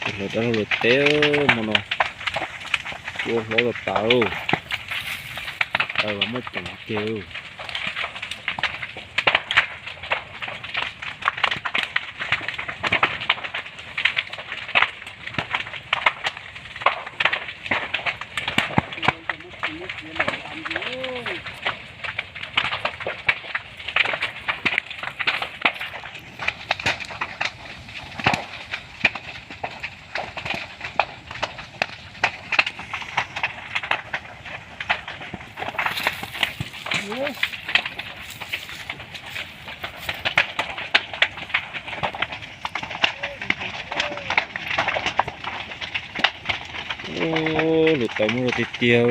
Hlawv dab laug lawv teb hmo no, cua hlob tas tas, taws los muaj ceem kiag. Lub taw muaj zog tiag tiag.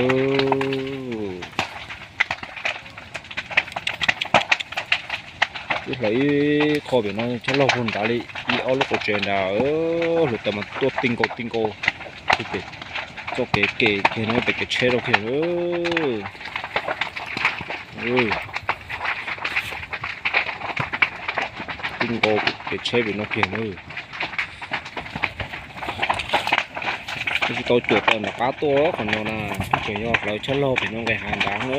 Wb hlawv ib qho pem no tshaj log puag nrad li ib ob lub qhov tsev nrad, lub taw mas tuaj ti nkaus ti nkaus. Txoj kev kem kiag no pem kev tsheb rau kiag. Ti nkaus kev tsheb pem no kiag na. Twb tsis tau cuam taws nram qab tuaj qhov no na, tseem yog hlawv tshaj log pem no nqis hav nrad na.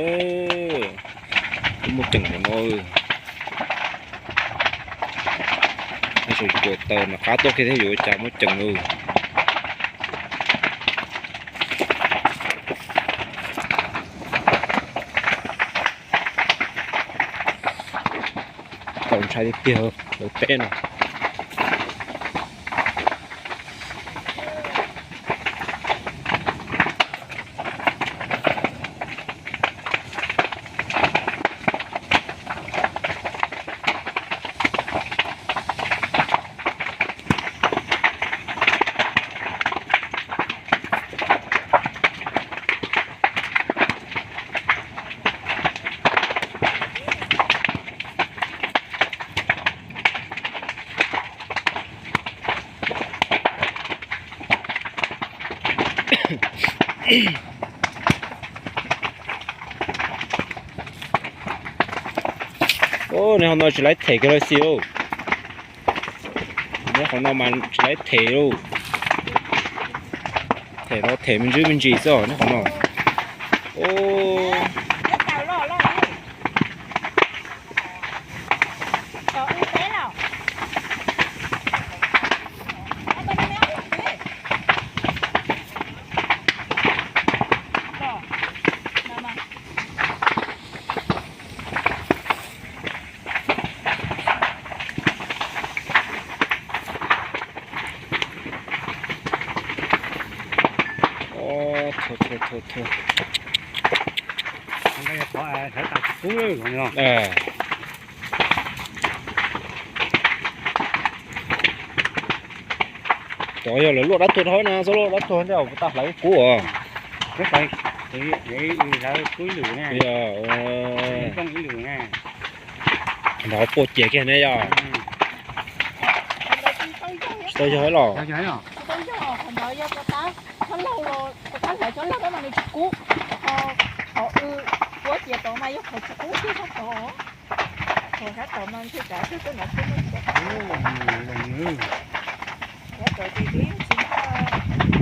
Twb muaj ceem pem no. Tab sis cuam taws nram qab tuaj kiag thiab yuav ua cas muaj ceem na. Txaus ntshai tiag tiag lawv teb no. Neb qhov no tsis laib them kiag los xij. Neb qhov no mas tsis laib them lauj. Them los them me ntsis me ntsis xwb neb qhov no. Cov yog lawv luaj dab tuag dhau na, txhob luaj dab tuag ntej puas tau hlawv kub os. Nrov puag ciav kiag ne yog. Tsis tau yog los?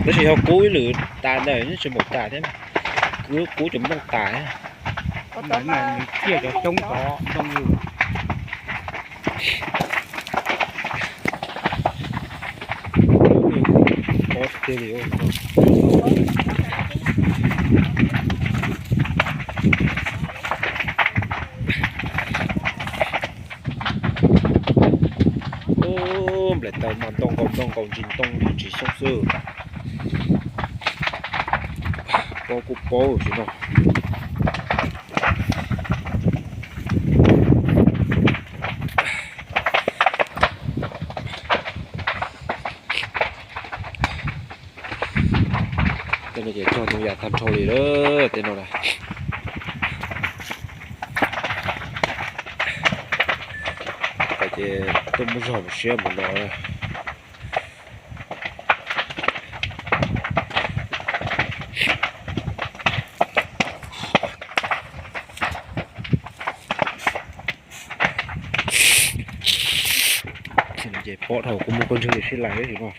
Tab sis yog kub ib lwm tas ntawm neb tsis npaum tas thiab. Kub, kub cov nplooj tas thiab. Nws ciaj cov xyoob cov nplooj lwm. Nplaim taws mas ntoo nkaus ntoo nkaus ntsis ntoo ntsis xyoob xwb. Paub kuj paub tsis no. Tej no ces cog ntoo yam tag nrho li lawm tej no na. Ces tuaj muab zog mus siab mus no. Ces pom dhau kuv muaj koj ntswg sib lais no.